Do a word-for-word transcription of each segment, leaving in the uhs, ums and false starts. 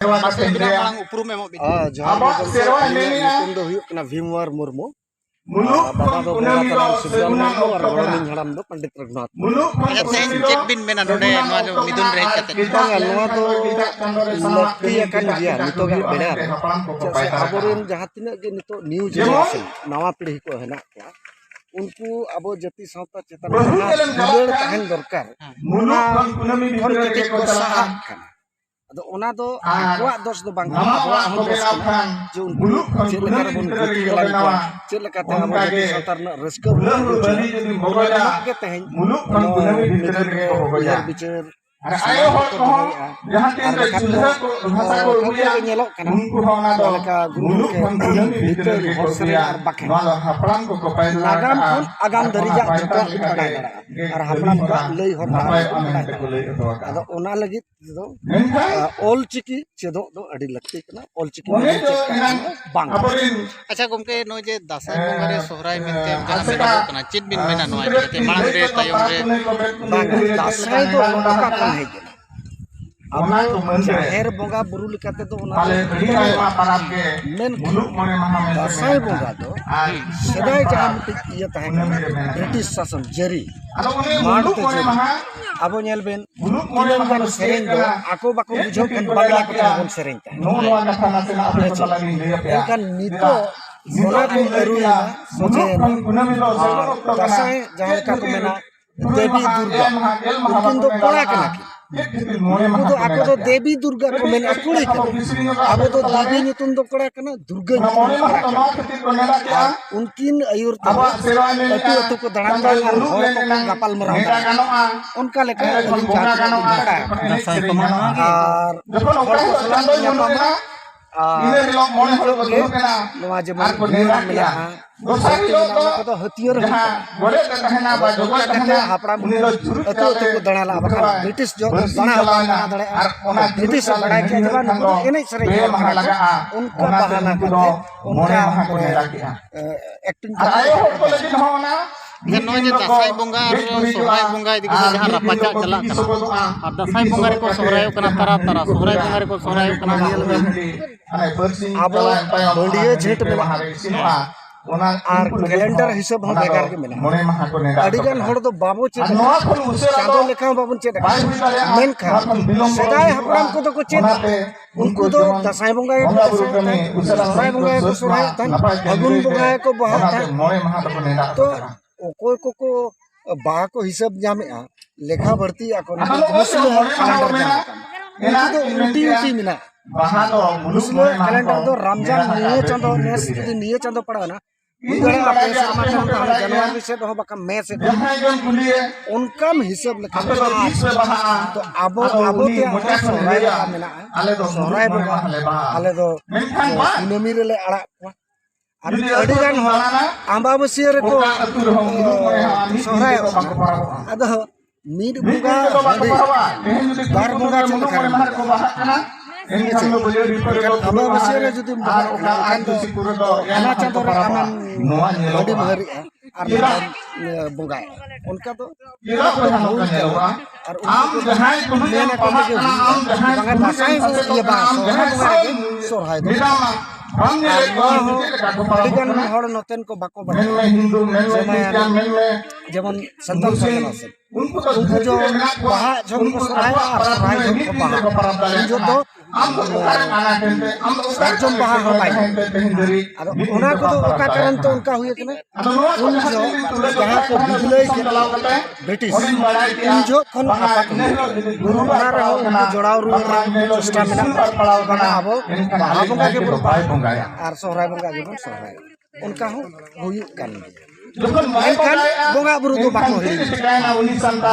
ᱢᱟᱥᱮ ᱟᱹᱵᱤᱱᱟᱜ ᱢᱟᱲᱟᱝ ᱩᱯᱨᱩᱢ ᱮᱢᱚᱜ ᱵᱤᱱ᱾ ᱟᱨ ᱡᱚᱦᱟᱨ ᱜᱮ ᱜᱚᱢᱠᱮ, ᱟᱹᱞᱤᱧᱟᱜ ᱧᱩᱛᱩᱢ ᱫᱚ ᱦᱩᱭᱩᱜ ᱠᱟᱱᱟ ᱵᱷᱤᱢᱣᱟᱨ ᱢᱩᱨᱢᱩ᱾ ᱟᱨ ᱵᱟᱵᱟ ᱫᱚ ᱵᱚᱸᱜᱟ ᱛᱟᱞᱟᱝ ᱥᱤᱵᱨᱟᱢ ᱢᱩᱨᱢᱩ ᱟᱨ ᱜᱚᱲᱚᱢᱤᱧ ᱦᱟᱲᱟᱢ ᱫᱚ ᱯᱚᱱᱰᱤᱛ ᱨᱚᱜᱷᱩᱱᱟᱛᱷ ᱢᱩᱨᱢᱩ᱾ ᱟᱪᱪᱷᱟ, ᱛᱮᱦᱮᱧ ᱪᱮᱫ ᱵᱤᱱ ᱢᱮᱱᱟ ᱱᱚᱰᱮ ᱱᱚᱣᱟ ᱡᱚ ᱢᱤᱫᱩᱱ ᱨᱮ ᱦᱮᱡ ᱠᱟᱛᱮ? ᱵᱟᱝᱟ, ᱱᱚᱣᱟ ᱫᱚ ᱞᱟᱹᱠᱛᱤ ᱟᱠᱟᱱ ᱜᱮᱭᱟ ᱱᱤᱛᱚᱜᱟᱜ ᱵᱮᱲᱟ ᱨᱮ᱾ ᱪᱮᱫᱟᱜ ᱥᱮ ᱟᱵᱚᱨᱮᱱ ᱡᱟᱦᱟᱸ ᱛᱤᱱᱟᱹᱜ ᱜᱮ ᱱᱤᱛᱚᱜ new generation, ᱱᱟᱣᱟ ᱯᱤᱲᱦᱤ ᱠᱚ ᱦᱮᱱᱟᱜ ᱠᱚᱣᱟ, ᱩᱱᱠᱩ ᱟᱵᱚ ᱡᱟᱹᱛᱤ ᱥᱟᱶᱛᱟ ᱪᱮᱛᱟᱱ ᱨᱮ ᱡᱟᱦᱟᱸ ᱫᱩᱞᱟᱹᱲ ᱛᱟᱦᱮᱱ ᱫᱚᱨᱠᱟᱨ, ᱚᱱᱟ ᱠᱷᱚᱱ ᱠᱟᱹᱴᱤᱡ ᱠᱚ ᱥᱟᱦᱟᱜ ᱠᱟᱱᱟ᱾ ᱟᱫᱚ ᱚᱱᱟ ᱫᱚ ᱟᱠᱚᱣᱟᱜ ᱫᱚᱥ ᱫᱚ ᱵᱟᱝ ᱠᱟᱱᱟ, ᱟᱵᱚᱣᱟᱜ ᱦᱚᱸ ᱫᱚᱥ ᱠᱟᱱᱟ ᱡᱮ ᱩᱱᱠᱩ ᱪᱮᱫ ᱞᱮᱠᱟ ᱨᱮᱵᱚᱱ ᱜᱩᱛᱩ ᱜᱮᱞᱟᱝ ᱠᱚᱣᱟ, ᱪᱮᱫ ᱞᱮᱠᱟᱛᱮ ᱟᱵᱚ ᱡᱟᱹᱛᱤ ᱥᱟᱶᱛᱟ ᱨᱮᱱᱟᱜ ᱨᱟᱹᱥᱠᱟᱹ ᱵᱚᱱ ᱵᱩᱡᱷᱟᱹᱣᱟ, ᱚᱱᱟ ᱞᱟᱹᱜᱤᱫ ᱜᱮ ᱛᱮᱦᱮᱧ ᱱᱚᱣᱟ ᱢᱤᱫᱩᱱ ᱨᱮ ᱩᱭᱦᱟᱹᱨ ᱵᱤᱪᱟᱹᱨ ᱥᱟᱱᱟᱢ ᱠᱚ ᱫᱚᱦᱚᱭᱮᱫᱼᱟ᱾ ᱟᱨ ᱵᱟᱠᱷᱟᱱ ᱫᱚ, ᱠᱟᱹᱴᱤᱡ ᱨᱮ ᱧᱮᱞᱚᱜ ᱠᱟᱱᱟ, ᱡᱟᱦᱟᱸ ᱞᱮᱠᱟ ᱜᱩᱨᱩ ᱜᱚᱢᱠᱮ ᱵᱷᱤᱛᱟᱹᱨ ᱦᱚᱲ ᱥᱮᱨᱮᱧ ᱟᱨ ᱵᱟᱠᱷᱮᱬ, ᱱᱟᱜᱟᱢ ᱠᱷᱚᱱ ᱟᱜᱟᱢ ᱫᱷᱟᱹᱨᱤᱡᱟᱜ ᱡᱚᱛᱚᱣᱟᱜ ᱵᱚᱱ ᱵᱟᱰᱟᱭ ᱫᱟᱲᱮᱭᱟᱜᱼᱟ᱾ ᱟᱨ ᱦᱟᱯᱲᱟᱢ ᱠᱚᱣᱟᱜ ᱞᱟᱹᱭ ᱦᱚᱨ ᱰᱟᱦᱟᱨ ᱵᱚᱱ ᱵᱟᱰᱟᱭ ᱫᱟᱲᱮᱭᱟᱜᱼᱟ᱾ ᱟᱫᱚ ᱚᱱᱟ ᱞᱟᱹᱜᱤᱫ ᱛᱮᱫᱚ, ᱢᱮᱱᱠᱷᱟᱱ ᱟᱸ, ᱚᱞ ᱪᱤᱠᱤ ᱪᱮᱫᱚᱜ ᱫᱚ ᱟᱹᱰᱤ ᱞᱟᱹᱠᱛᱤ ᱠᱟᱱᱟ᱾ ᱚᱞ ᱪᱤᱠᱤ ᱢᱚᱱᱮ ᱵᱟᱵᱚᱱ ᱫᱚ ᱪᱮᱫ ᱠᱟᱜ ᱮᱱᱟᱝ ᱠᱷᱟᱱ ᱵᱟᱝ᱾ ᱟᱵᱚᱨᱮᱱ, ᱟᱪᱪᱷᱟ ᱜᱚᱢᱠᱮ, ᱱᱚᱜᱼᱚᱭ ᱡᱮ ᱫᱟᱸᱥᱟᱭ ᱵᱚᱸᱜᱟ ᱨᱮ ᱮᱸ, ᱥᱚᱦᱨᱟᱭ ᱢᱮᱱᱛᱮ ᱟᱸ, ᱡᱟᱦᱟᱸ ᱟᱥᱮᱠᱟ, ᱢᱮᱱᱟᱜ ᱠᱟᱱᱟ, ᱪᱮᱫ ᱵᱤᱱ ᱟᱸ, ᱢᱮᱱᱟ ᱱᱚᱣᱟ ᱤᱫᱤ ᱠᱟᱛᱮ? ᱢᱟᱲᱟᱝ ᱨᱮ, ᱛᱟᱭᱚᱢ ᱨᱮ? ᱵᱟᱝᱟ, ᱫᱟᱸᱥᱟᱭ ᱫᱚ ᱚᱠᱟ ᱠᱷᱚᱱ ᱦᱮᱡ ᱮᱱᱟ? ᱟᱵᱚ ᱡᱟᱦᱮᱨ ᱵᱚᱸᱜᱟ ᱵᱩᱨᱩ ᱞᱮᱠᱟ ᱛᱮᱫᱚ ᱚᱱᱟ ᱫᱚ ᱟᱞᱮ ᱟᱹᱰᱤ ᱟᱭᱢᱟ ᱯᱟᱨᱟᱵᱽ ᱜᱮ ᱢᱮᱱᱠᱷᱟᱱ ᱢᱩᱞᱩᱜ ᱢᱚᱬᱮ ᱢᱟᱦᱟ ᱢᱮᱱᱛᱮ ᱫᱟᱸᱥᱟᱭ ᱢᱮᱱᱟᱜᱼᱟ᱾ ᱵᱚᱸᱜᱟ ᱫᱚ ᱟᱨ ᱥᱮᱫᱟᱭ ᱡᱟᱦᱟᱸ ᱢᱤᱫᱴᱤᱡ ᱤᱭᱟᱹ ᱛᱟᱦᱮᱸ ᱠᱟᱱᱟ, ᱠᱩᱱᱟᱹᱢᱤ ᱨᱮ ᱢᱮᱱᱟᱜᱼᱟ᱾ ᱵᱨᱤᱴᱤᱥ ᱥᱟᱥᱚᱱ ᱡᱟᱹᱨᱤ, ᱟᱫᱚ ᱚᱱᱮ ᱢᱟᱲ ᱢᱩᱞᱩᱜ ᱛᱮ ᱢᱚᱬᱮ ᱡᱟᱹᱨᱤ᱾ ᱢᱟᱦᱟ ᱟᱵᱚ ᱧᱮᱞ ᱵᱮᱱ, ᱢᱩᱞᱩᱜ ᱢᱚᱬᱮ ᱛᱤᱱᱟᱹᱝ ᱢᱟᱦᱟ ᱜᱟᱱ ᱫᱚ ᱥᱮᱨᱮᱧ ᱫᱚ ᱪᱮᱫ ᱟᱠᱚ ᱵᱟᱠᱚ ᱠᱷᱟᱹᱛᱤᱨ ᱵᱩᱡᱷᱟᱹᱣ ᱠᱷᱟᱱ ᱵᱟᱝᱞᱟ ᱠᱚᱛᱮ ᱵᱚᱱ ᱥᱮᱨᱮᱧ ᱛᱟᱦᱮᱸᱫ᱾ ᱱᱚᱜᱼᱚ ᱱᱚᱣᱟ ᱠᱟᱛᱷᱟ ᱱᱟᱥᱮᱱᱟᱜ ᱟᱯᱮ ᱠᱚ ᱦᱮᱸ ᱥᱮ? ᱛᱟᱞᱟ ᱞᱤᱧ ᱞᱟᱹᱭ ᱟᱯᱮᱭᱟ᱾ ᱮᱱᱠᱷᱟᱱ ᱱᱤᱛᱚᱜ ᱪᱮᱫᱟᱜ ᱚᱱᱟ ᱠᱚ ᱟᱹᱨᱩᱭᱮᱱᱟ, ᱢᱩᱞᱩᱜ ᱥᱚᱡᱷᱮᱭᱮᱱᱟ᱾ ᱠᱷᱚᱱ ᱠᱩᱱᱟᱹᱢᱤ ᱫᱚ ᱟᱨ ᱥᱮᱴᱮᱨᱚᱜ ᱠᱟᱱᱟ᱾ ᱫᱟᱸᱥᱟᱭ ᱡᱟᱦᱟᱸ ᱞᱮᱠᱟ ᱠᱚ ᱢᱮᱱᱟ, ᱫᱮᱵᱤ ᱫᱩᱨᱜᱟ, ᱩᱱᱠᱤᱱ ᱫᱚ ᱠᱚᱲᱟ ᱠᱟᱱᱟ ᱠᱤᱱ᱾ ᱩᱱᱠᱩ ᱫᱚ ᱟᱠᱚ ᱫᱚ ᱫᱮᱵᱤ ᱫᱩᱨᱜᱟ ᱠᱚ ᱢᱮᱱᱟ ᱠᱩᱲᱤ ᱠᱟᱱᱟ᱾ ᱟᱵᱚ ᱫᱚ ᱫᱮᱵᱤ ᱧᱩᱛᱩᱢ ᱫᱚ ᱠᱚᱲᱟ ᱠᱟᱱᱟ, ᱫᱩᱨᱜᱟᱹ ᱧᱩᱛᱩᱢ ᱫᱚ ᱠᱚᱲᱟ ᱠᱟᱱᱟ᱾ ᱟᱨ ᱩᱱᱠᱤᱱ ᱟᱹᱭᱩᱨ ᱛᱮ ᱟᱹᱛᱩ ᱟᱹᱛᱩ ᱠᱚ ᱫᱟᱬᱟᱱ ᱠᱟᱱᱟ ᱟᱨ ᱦᱚᱲ ᱠᱚᱠᱚ ᱜᱟᱯᱟᱞ ᱢᱟᱨᱟᱣ ᱫᱟᱲᱮᱭᱟᱜᱼᱟ᱾ ᱚᱱᱠᱟ ᱞᱮᱠᱟ ᱟᱹᱞᱤᱧ ᱡᱟᱦᱟᱸ ᱛᱤᱱᱟᱹᱜ ᱞᱤᱧ ᱵᱟᱰᱟᱭᱟ᱾ ᱟᱨ ᱦᱚᱲ ᱠᱚ ᱥᱟᱞᱟᱜ ᱠᱚ ᱧᱟᱯᱟᱢᱟ᱾ ᱟᱨ ᱤᱱ ᱡᱚᱦᱚᱜ ᱜᱮ ᱱᱚᱣᱟ ᱡᱮᱢᱚᱱ ᱵᱷᱤᱲ ᱢᱮᱱᱟᱜᱼᱟ, ᱫᱚᱥᱟᱨ ᱦᱤᱞᱳᱜ ᱫᱚ ᱚᱱᱟ ᱠᱚᱫᱚ ᱦᱟᱹᱛᱭᱟᱹᱨ ᱦᱩᱭᱩᱜᱼᱟ᱾ ᱡᱟᱦᱟᱸ ᱜᱚᱰᱮᱛ ᱮ ᱛᱟᱦᱮᱱᱟ ᱟᱫᱚ ᱵᱟ ᱡᱚᱜᱚᱭ ᱚᱱᱠᱟ ᱠᱟᱛᱮ ᱛᱟᱦᱮᱱᱟ, ᱦᱟᱯᱲᱟᱢ ᱩᱱᱤ ᱫᱚ ᱪᱩᱨᱩᱡ ᱟᱹᱛᱩ ᱠᱟᱛᱮ ᱟᱹᱛᱩ ᱠᱚ ᱫᱟᱬᱟ ᱞᱟᱜᱼᱟ, ᱵᱟᱠᱷᱟᱱ ᱵᱟᱹᱲᱥᱤ ᱵᱨᱤᱴᱤᱥ ᱡᱚᱦᱚᱜ ᱫᱚ ᱪᱟᱞᱟᱣ ᱫᱟᱬᱟ ᱵᱟᱝ ᱞᱮᱱᱟ᱾ ᱫᱟᱬᱟ ᱫᱟᱲᱮᱭᱟᱜᱼᱟ᱾ ᱟᱨ ᱚᱱᱟ ᱵᱨᱤᱴᱤᱥ ᱪᱩᱨᱩᱡ ᱵᱟᱲᱟᱭ ᱠᱮᱫᱟ ᱡᱮ ᱵᱟᱝ, ᱱᱩᱠᱩ ᱫᱚ ᱮᱱᱮᱡ ᱥᱮᱨᱮᱧ ᱦᱚᱲ ᱠᱟᱱᱟ ᱠᱚ᱾ ᱚᱱᱠᱟ ᱵᱟᱦᱟᱱᱟ ᱠᱟᱛᱮ ᱚᱱᱠᱟ ᱠᱚ ᱢᱮᱱᱟ ᱠᱤ ᱩᱱᱠᱩ ᱫᱚ ᱢᱚᱬᱮ ᱢᱟᱦᱟ ᱠᱚ ᱱᱮᱰᱟ ᱠᱮᱜᱼᱟ᱾ ᱮ, ᱮᱠᱴᱤᱝ ᱟᱨ ᱠᱟᱛᱮ ᱟᱭᱳ ᱦᱚᱲ ᱠᱚ ᱞᱟᱹᱜᱤᱫ ᱦᱚᱸ ᱚᱱᱟ ᱡᱮ ᱱᱚᱜᱼᱚᱭ ᱡᱮ ᱫᱟᱸᱥᱟᱭ ᱵᱚᱸᱜᱟ ᱟᱨ ᱥᱚᱦᱨᱟᱭ ᱵᱚᱸᱜᱟ ᱤᱫᱤ ᱠᱟᱛᱮ ᱡᱟᱦᱟᱸ ᱨᱟᱯᱟᱪᱟᱜ ᱪᱟᱞᱟᱜ ᱠᱟᱱᱟ, ᱟᱨ ᱫᱟᱸᱥᱟᱭ ᱵᱚᱸᱜᱟ ᱨᱮᱠᱚ ᱥᱚᱦᱨᱟᱭᱚᱜ ᱠᱟᱱᱟ ᱛᱟᱨᱟ ᱛᱟᱨᱟ, ᱥᱚᱦᱨᱟᱭ ᱵᱚᱸᱜᱟ ᱨᱮᱠᱚ ᱥᱚᱦᱨᱟᱭᱚᱜ ᱠᱟᱱᱟ᱾ ᱟᱵᱚ ᱢᱟᱹᱰᱤᱭᱟᱹ ᱡᱷᱮᱸᱴ ᱢᱮᱱᱟᱜᱼᱟ, ᱟᱨ ᱠᱮᱞᱮᱱᱰᱟᱨ ᱦᱤᱥᱟᱹᱵ ᱦᱚᱸ ᱵᱷᱮᱜᱟᱨ ᱜᱮ ᱢᱮᱱᱟᱜᱼᱟ᱾ ᱟᱹᱰᱤ ᱜᱟᱱ ᱦᱚᱲ ᱫᱚ ᱵᱟᱵᱚ ᱪᱮᱫ ᱟᱠᱟᱫᱟ, ᱪᱟᱸᱫᱚ ᱞᱮᱠᱟ ᱦᱚᱸ ᱵᱟᱵᱚᱱ ᱪᱮᱫ ᱟᱠᱟᱫᱟ᱾ ᱢᱮᱱᱠᱷᱟᱱ ᱥᱮᱫᱟᱭ ᱦᱟᱯᱲᱟᱢ ᱠᱚᱫᱚ ᱠᱚ ᱪᱮᱫ ᱟᱠᱟᱫᱟ᱾ ᱩᱱᱠᱩ ᱫᱚ ᱫᱟᱸᱥᱟᱭ ᱵᱚᱸᱜᱟ ᱜᱮᱠᱚ ᱫᱟᱸᱥᱟᱭᱚᱜ ᱛᱟᱦᱮᱸᱫ, ᱥᱚᱦᱨᱟᱭ ᱵᱚᱸᱜᱟ ᱜᱮᱠᱚ ᱥᱚᱦᱨᱟᱭᱚᱜ ᱛᱟᱦᱮᱸᱫ, ᱯᱷᱟᱹᱜᱩᱱ ᱵᱚᱸᱜᱟ ᱜᱮᱠᱚ ᱵᱟᱦᱟᱜ ᱛᱟᱦᱮᱸᱫ᱾ ᱛᱚ ᱚᱠᱚᱭ ᱠᱚᱠᱚ ᱵᱟᱦᱟ ᱠᱚ ᱦᱤᱥᱟᱹᱵ ᱧᱟᱢᱮᱜᱼᱟ, ᱞᱮᱠᱷᱟ ᱵᱟᱹᱲᱛᱤᱭᱮᱜᱼᱟ ᱠᱚ, ᱱᱩᱠᱩ ᱢᱩᱥᱞᱟᱹ ᱠᱮᱞᱮᱱᱰᱟᱨ ᱡᱟᱦᱟᱸ ᱠᱟᱱᱟ, ᱩᱱᱠᱩ ᱫᱚ ᱩᱞᱴᱤ ᱩᱞᱴᱤ ᱢᱮᱱᱟᱜᱼᱟ᱾ ᱢᱩᱥᱞᱟᱹ ᱠᱮᱞᱮᱱᱰᱟᱨ ᱫᱚ ᱨᱟᱢᱡᱟᱱ ᱱᱤᱭᱟᱹ ᱪᱟᱸᱫᱚ, ᱱᱮᱥ ᱡᱩᱫᱤ ᱱᱤᱭᱟᱹ ᱪᱟᱸᱫᱚ ᱯᱟᱲᱟᱣᱮᱱᱟ, ᱦᱩᱭ ᱫᱟᱲᱮᱭᱟᱜᱼᱟ ᱯᱮ ᱥᱮᱨᱢᱟ ᱛᱟᱭᱚᱢ ᱛᱟᱦᱚᱞᱮ ᱡᱟᱱᱩᱣᱟᱨᱤ ᱥᱮᱫ ᱨᱮᱦᱚᱸ ᱵᱟᱠᱷᱟᱱ ᱢᱮ ᱥᱮᱫ ᱨᱮᱦᱚᱸ᱾ ᱚᱱᱠᱟᱱ ᱦᱤᱥᱟᱹᱵ ᱞᱮᱠᱟ ᱛᱮ ᱛᱚ ᱟᱵᱚ, ᱟᱵᱚ ᱛᱮᱭᱟᱜ ᱦᱚᱸ ᱥᱚᱦᱨᱟᱭ ᱵᱚᱸᱜᱟ ᱢᱮᱱᱟᱜᱼᱟ᱾ ᱥᱚᱦᱨᱟᱭ ᱵᱚᱸᱜᱟ ᱟᱞᱮ ᱫᱚ ᱠᱩᱱᱟᱹᱢᱤ ᱨᱮᱞᱮ ᱟᱲᱟᱜ ᱠᱚᱣᱟ᱾ ᱟᱨ ᱟᱹᱰᱤ ᱜᱟᱱ ᱦᱚᱲ ᱟᱢᱵᱟᱵᱟᱹᱥᱭᱟᱹ ᱨᱮᱠᱚ ᱥᱚᱦᱨᱟᱭᱚᱜ ᱠᱟᱱᱟ᱾ ᱟᱫᱚ ᱢᱤᱫ ᱵᱚᱸᱜᱟ ᱦᱟᱺᱰᱤ, ᱵᱟᱨ ᱵᱚᱸᱜᱟ ᱪᱮᱫ ᱞᱮᱠᱟ ᱨᱮᱢ ᱵᱚᱸᱜᱟᱭᱟ? ᱟᱢᱵᱟᱵᱟᱹᱥᱭᱟᱹ ᱨᱮ ᱡᱩᱫᱤᱢ ᱵᱚᱸᱜᱟᱭ ᱠᱷᱟᱱ, ᱮᱱᱠᱷᱟᱱ ᱫᱚ ᱦᱟᱱᱟ ᱪᱟᱸᱫᱳ ᱨᱮ ᱟᱢᱮᱢ ᱦᱟᱺᱰᱤ ᱢᱟᱹᱦᱟᱹᱨᱤᱜᱼᱟ ᱟᱨ ᱱᱚᱣᱟᱢ ᱵᱚᱸᱜᱟᱭᱟ᱾ ᱚᱱᱠᱟ ᱫᱚ ᱚᱱᱟ ᱠᱚᱫᱚ ᱵᱷᱩᱞ ᱠᱟᱱᱟ᱾ ᱟᱨ ᱩᱱᱠᱩ ᱠᱚᱫᱚ ᱢᱮᱱ ᱟᱠᱚ ᱛᱮᱜᱮ ᱦᱩᱭᱩᱜᱼᱟ᱾ ᱵᱟᱝᱟ, ᱫᱟᱸᱥᱟᱭ ᱤᱭᱟᱹ ᱵᱟᱝ, ᱥᱚᱦᱨᱟᱭ ᱵᱚᱸᱜᱟ ᱨᱮᱜᱮ ᱥᱚᱦᱨᱟᱭ ᱫᱚ᱾ ᱟᱨ ᱱᱚᱣᱟ ᱦᱚᱸ ᱟᱹᱰᱤ ᱜᱟᱱ ᱦᱚᱲ ᱱᱚᱛᱮᱱ ᱠᱚ ᱵᱟᱠᱚ ᱵᱟᱲᱟᱭᱟ᱾ ᱡᱮᱢᱚᱱ, ᱡᱮᱢᱚᱱ ᱥᱟᱱᱛᱟᱲ ᱯᱟᱨᱜᱟᱱᱟ ᱥᱮᱫ ᱩᱱᱠᱩ ᱫᱚ ᱵᱟᱦᱟ ᱡᱚᱦᱚᱜ ᱠᱚ ᱥᱚᱦᱨᱟᱭᱚᱜᱼᱟ ᱟᱨ ᱥᱚᱦᱨᱟᱭ ᱡᱚᱦᱚᱜ ᱠᱚ ᱵᱟᱦᱟᱜᱼᱟ᱾ ᱩᱱ ᱡᱚᱦᱚᱜ ᱫᱚ ᱥᱟᱨᱡᱚᱢ ᱵᱟᱦᱟ ᱦᱚᱸ ᱵᱟᱭ ᱧᱟᱢᱟ᱾ ᱟᱫᱚ ᱚᱱᱟ ᱠᱚᱫᱚ ᱚᱠᱟ ᱠᱟᱨᱚᱱ ᱛᱮ ᱚᱱᱠᱟ ᱦᱩᱭ ᱟᱠᱟᱱᱟ? ᱩᱱ ᱡᱚᱦᱚᱜ ᱡᱟᱦᱟᱸ ᱠᱚ ᱵᱤᱫᱞᱟᱹᱭ ᱠᱮᱫ ᱵᱨᱤᱴᱤᱥ, ᱩᱱ ᱡᱚᱦᱚᱜ ᱠᱷᱚᱱ ᱟᱯᱟᱛ ᱦᱩᱭ ᱟᱠᱟᱱᱟ᱾ ᱚᱱᱟ ᱨᱮᱦᱚᱸ ᱩᱱᱠᱩ ᱡᱚᱲᱟᱣ ᱨᱩᱣᱟᱹᱲ ᱨᱮᱱᱟᱜ ᱪᱮᱥᱴᱟ ᱢᱮᱱᱟᱜ ᱛᱟᱠᱚᱣᱟ᱾ ᱵᱟᱝᱟ, ᱟᱵᱚ ᱵᱟᱦᱟ ᱵᱚᱸᱜᱟ ᱜᱮᱵᱚᱱ ᱵᱟᱦᱟᱜᱼᱟ ᱟᱨ ᱥᱚᱦᱨᱟᱭ ᱵᱚᱸᱜᱟ ᱜᱮᱵᱚᱱ ᱥᱚᱦᱨᱟᱭᱚᱜᱼᱟ᱾ ᱚᱱᱠᱟ ᱦᱚᱸ ᱦᱩᱭᱩᱜ ᱠᱟᱱ ᱜᱮᱭᱟ᱾ ᱢᱮᱱᱠᱷᱟᱱ ᱵᱚᱸᱜᱟ ᱵᱩᱨᱩ ᱫᱚ ᱵᱟᱠᱚ ᱦᱤᱲᱤᱧ ᱠᱮᱫᱟ᱾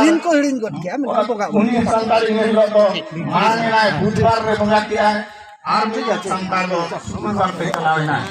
ᱫᱤᱱ ᱠᱚ ᱦᱤᱲᱤᱧ ᱜᱚᱫ ᱠᱮᱜᱼᱟ, ᱢᱮᱱᱠᱷᱟᱱ ᱵᱚᱸᱜᱟ ᱵᱩᱨᱩ ᱫᱚ ᱵᱟᱠᱚ ᱦᱤᱲᱤᱧ ᱠᱮᱫᱟ᱾ ᱴᱷᱤᱠ ᱜᱮᱭᱟ᱾ ᱵᱩᱫᱷᱵᱟᱨ ᱨᱮ ᱵᱚᱸᱜᱟ ᱠᱮᱜᱼᱟᱭ, ᱟᱨ ᱢᱤᱫ ᱥᱟᱱᱛᱟᱲ ᱫᱚ ᱥᱩᱠᱨᱵᱟᱨ ᱛᱮ ᱪᱟᱞᱟᱣ ᱮᱱᱟᱭ᱾